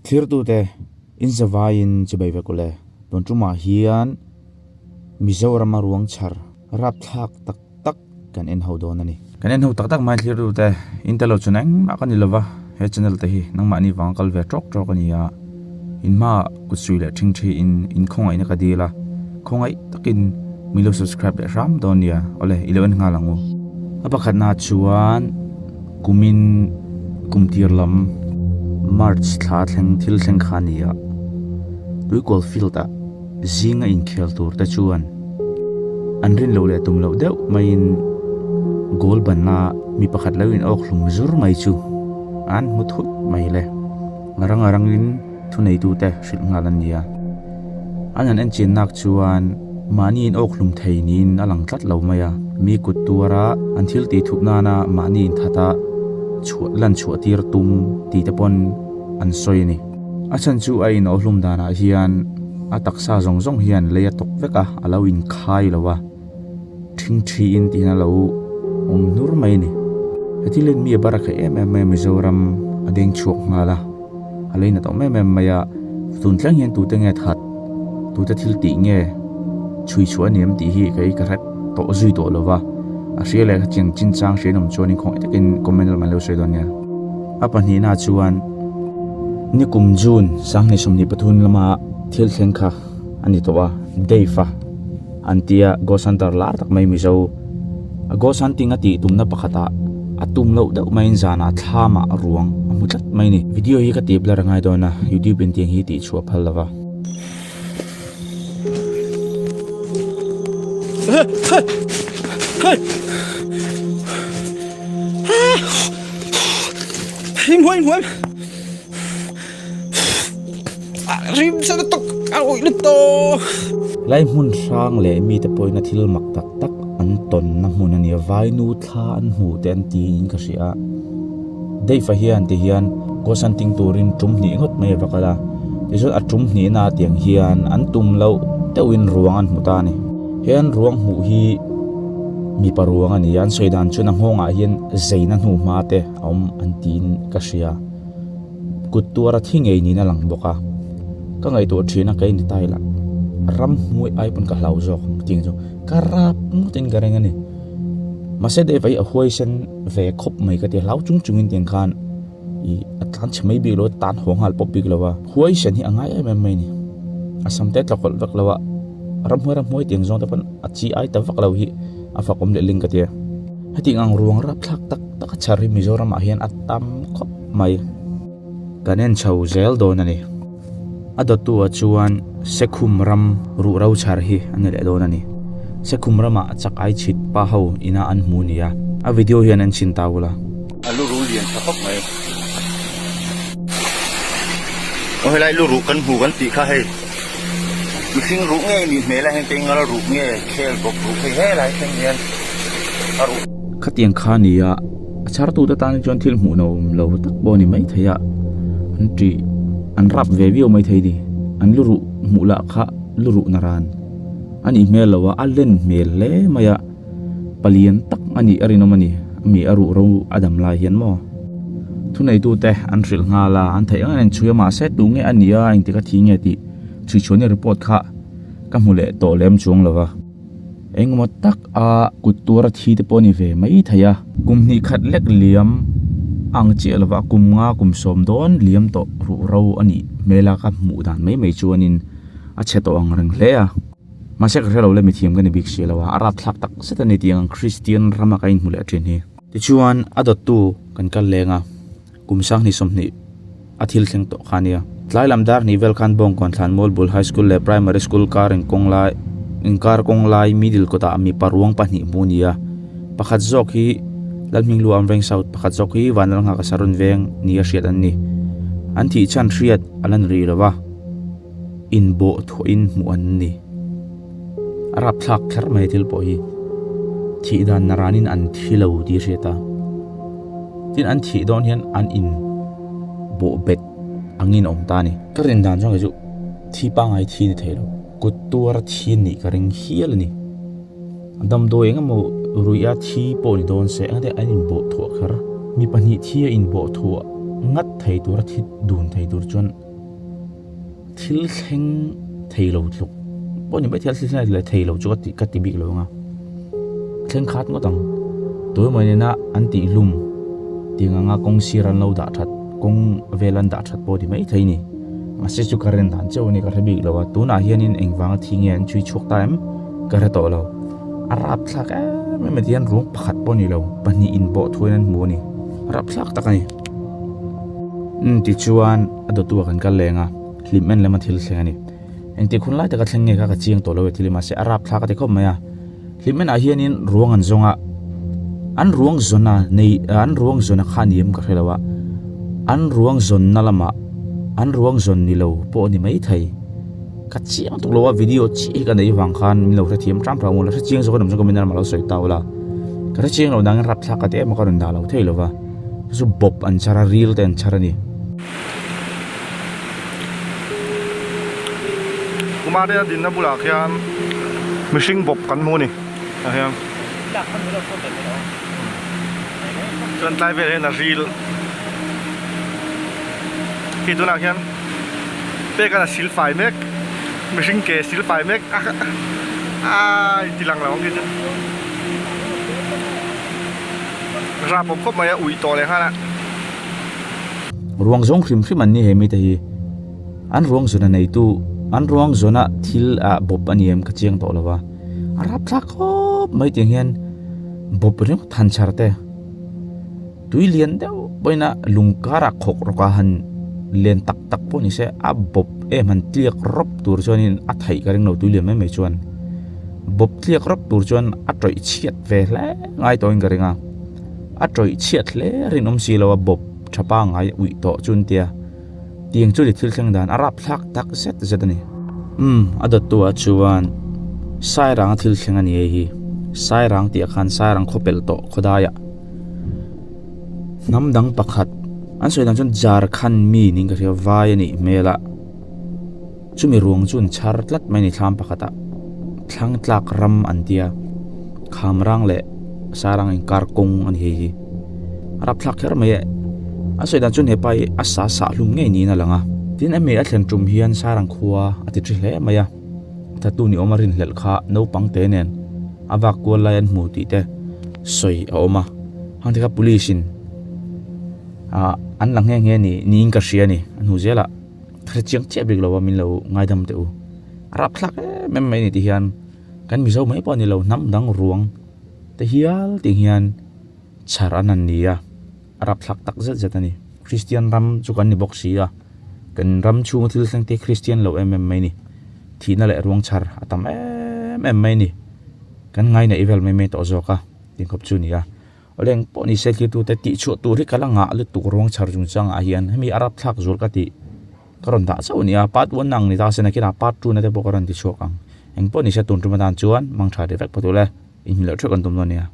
Thirtute in zavaiin chibai vek ule. Tun tumah hian Mizorama ruang chhar rapthlak tak tak kan en ho dawn a ni. Kan en ho tak tak mai thlirtute in tel lo chuan engmah ka ni lova, he channel te hi nangmahni vanga kal ve tawk tawk a ni a, in hmaah kut sui leh thing thi in in khawngaihna ka dil a, khawngaih takin min lo subscribe leh hram dawn nia, awle i lo en nghal ang u. A pakhatna chuan kumin kum tir lam March thla thleng thil thleng kha a ni a, Tuikual field ah zinga inkhel tur te chuan an rin loh leh tum loh deuh maiin goal banna mi pakhat lo in awk hlum zur mai chu an hmu thut mai le. A rang a rangin thuneitute hrilh nghal an ni a. An han enchian nak chuan mahni in awk hlum thei niin a lang tlat lo mai a. Mi kut tuara an thil tih thup nana mahni inthata chhuah lan chhuah tir tum tih te pawn an sawi a ni. A chhan chu a in awhlum danah hian a taksa zawng zawng hian lei a tawk vek a, a lo inkhai lo a, ṭhingṭhiin tih hian a lo awm hnur mai a ni. He thil hian mi a bar a khaih em em mai a, Mizoram a deng chhuak nghal a, a lo inat awm em em mai a, tun thleng hian tute nge that, tute thil tih nge chhui chhuah a ni em tih hi kei ka hre tawh zui tawh lo va, a hria leh kha chinchang hria in awm chuan in khawngaih takin comment lamah an lo sawi dawn nia. A pahnihna chuan nikum June 2023 lama thil thleng kha a ni tawh a, Dave a an tia ghost hunter lar tak mai Mizo a ghost hunting a tih tumna pakhatah a tum loh deuh maiin zanah thlamah ruang a hmu tlat mai a ni. Video hi ka tih blur a ngai dawn a, YouTube in tiang hi tih chhuah phal lova. Lai hmun hrang leh mite pawhin a thil mak tak tak an tawnna hmun a ni a, vainu thla an hmu te an tiin ka hria a. Dave-a hian ti hian ghost hunting turin tum hnih ngawt mai a va kal a, tichuan a tum hnihna tiang hian an tum loh deuhin ruang an hmu ta a ni. He an ruang hmuh hi mipa ruang a ni a, an sawi dan chuan a nghawngah hian zeina hnuhma te a awm an tiin ka hria. Kut tuara thi ngei niin a lang bawk a, ka ngaihtuah thin a ka in style a, ramhnuai ai pawn ka hlau zawk ang tih ang chu ka rap ngawt in ka ring a ni. Mahse Dave a hi a huaisen ve khawp mai ka ti a, hlau chung chung in tiang khan ih a tlan chhe mai bik lo a, tan haw nghal pawp bik lo a, huaisen hi a ngai em em mai a ni. A sam te a tla kawlh vek lo a, ramhnuai ramhnuai tiang zawng te pawn a chi ai ta vak lo hi a fakawm leh ling ka ti a. Hetiang ang ruang rapthlak tak tak a chhar hi Mizoram ah hian a tam khawp mai. Kan en chho zel dawn a ni. A dawttu ah chuan Sekhum ram ruh ro chhar hi a ni leh dawn a ni. Sekhum ramah chak ai chhit pa ho ina an hmu nia. A video hian en chhin ta ula. A lu ruh lian tha khawp mai. Aw helai lu ruh kan hmu kan tih kha hei mihring ruh nge nih hmel a heng te ngal ruh nge khel bawk ruh hei helai thleng hian a ruh. Khatiang kha nia a chhartute tan chuan thil hmuh nuam lo tak pawh a ni maithei a, an tih an rap ve viau maithei ni, an lu ruh hmuh lah kha lu ruh na ran a nih hmel lo a, a len hmel hle mai a. Palian tak a nih a rinawm a ni, mi a ruh ro a dam lai hian maw? Thuneitute an hrilh nghal a, an theih ang an inchhui a, mahse tu nge a nih a, engtik a thi nge tih chhuichhuahna report kha ka hmu leh tawh lem chuang lo va. Engemaw tak a kut tuar a thi te pawh a ni ve mai thei a. Kum hnih khat lek liam ang chiah lo va, kum nga kum sawm dawn liam tawh ruh ro a nih hmel a, ka hmuh dan mai mai chuanin a chhe tawh ang reng hle a. Mahse ka hrelo le mithiam ka ni bik si lo a, a rapthlak tak zet a ni tih ang Kristian rama ka inhmu leh thin hi. Tichuan a dawttu kan kal leng a, kum sanghnih 20 a thil thleng tawh kha a nia. Tlai lam dar hnih vel khan Bawngkawn Thlanmual bul High School leh Primary School kar inkawng lai inkar kawng lai middle kawtah mipa ruang pahnih hmu a ni a, pakhat zawk hi Lalhminglu Amveng South, pakhat zawk hi Vanlalnghaka Sarun Veng nia hriat an ni. An thih chhan hriat a la ni rih lo va. Inbawh thuahin hmuh an ni. A rapthlak kher mai thil pawh hi. Thih dan naranin an thi lo tih a hriat a. Tin an thih dawn hian an in bawh bet angin a awm ta a ni. Ka rin dan chuan kei chu thi pangngai thi ni thei lo. Kut tuara thi nih ka ring hial a ni. Damdawi eng emaw ruih a thi pawh ni dawn se engate an inbawh thuah kher. Mi pahnih thi a inbawh thuah ngat thei tura thi dun thei tur chuan. Thil thleng thei lo tluk pawh ni mai thei a, thil thleng leh thei lo chu ka ti ka ti bik lo ang a, thleng khat ngawt ang. Tuemaw nena an tih hlum tih ang anga kawng sir an lo dah that, kawng vel an dah that pawh ni mai thei a ni. Mahse chu ka ren dan chauh a ni ka hre bik lo a, tunah hianin engvanga thi nge an chhui chhuak ta em ka hre tawh lo. A rapthlak em em a ti hian ruang pakhat pawh a ni lo, pahnih inpawh thuin an hmu a ni, rapthlak tak a ni. Umm tichuan a dawtu ah kan kal leng a, hlim en lema thil thleng a ni. Engtik hun lai taka thleng nge kha ka chiang tawh lo e thil hi mahse a rapthlak a ti khawp mai a. Hlim en ah hianin ruang an zawng a, an ruang zawn a nei an ruang zawn a kha ni em ka hre lo a, an ruang zawnna lamah an ruang zawn ni lo pawh a ni maithei. Ka chiang tuk lo a video chiah hi ka neih vang khan min lo hrethiam ṭam ṭam ula hrechiang zawk a awm chuan comment lamah lo sawi ta ula ka hrechiang lo nangin rapthlak ka ti em a ka rawn dah lo thei lo va chu chu bawp an chhar a ril te an chhar a ni. Kumar te a dinna bulah khian mihring bawp kan hmu a ni tah hian chuan tlai velah hian a ril khi tunah khian. Pek a sil fai mek mihring ke sil fai mek a a inti lang lo ang khi chu rap awm khawp mai a uih tawh leh nghal a. Ruang zawng hrim hrim an ni he mite hi an ruang zawna neitu an ruang zawna thil ah bawp a ni em ka chiang tawh lo va a rapthlak khawp mai tiang hian bawp ringawt han chhar te. Tui lian deuh pawhin a lung karah khawk rawk a han len tak tak pawh ni se a bawp em han tliak rawp tur chuanin a theih ka ring lo tui lian mai mai chuan bawp tliak rawp tur chuan a tawih chhiat ve hle ngai tawhin ka ring a a tawih chhiat hle rinawm si lo a bawp tha pangngai uih tawh chu an tia tiang chu ni thil thleng dan a rapthlak tak zet zet a ni. Umm a dawttu ah chuan Sairang a thil thleng a ni hei hi Sairang tih ah khan Sairang khawpelh tawh khawdaiah. Hnam dang pakhat an sawi dan chuan Jharkhand mi niin ka hria vai a nih hmel a chumi ruang chu an chhar tlat mai a ni thlam pakhat ah thlang tlak ram an tia khamrang leh sarang inkar kawng a ni hei hi a rapthlak kher mai e an sawi dan chuan hepa hi a sa sah hlum ngei niin a lang a tin a hmei a thlen tum hian sarang khua a ti thi hle mai a thattu ni awm a rinhlelh kha naupang te nen a vak kual lai an hmu tih te sawi a awm a hang te kha police in ah an la nghe nghe ni niin ka hria a ni a hnu zelah ka hre chiang chiah bik lo a min lo ngaidam teh u a rapthlak em em mai a ni ti hian kan mizo mai pawh a ni lo hnam dang ruang te hial tih hian chhar an han ni a a rapthlak tak zet zet a ni Kristian ram chu kan ni bawk si a kan ram chhunga thil thleng te Kristian lo em em mai a ni thihna leh ruang chhar a tam em em mai a ni. Kan ngainaih vel mai mai tawh zawk a tih khawp chu a ni a. Awle eng pawh ni se thiltute tih chhuah tur hi ka la ngah lutuk ruang chhar chung changah hian hemi a rapthlak zual ka tih ka rawn dah chauh a ni a. Part one ang ni ta se nakinah part two na te pawh ka rawn ti chhuak ang. Eng pawh ni se tun tum atan chuan mang tha rih vek phawt ule inhmilh loh theuh kan tum dawn a nia.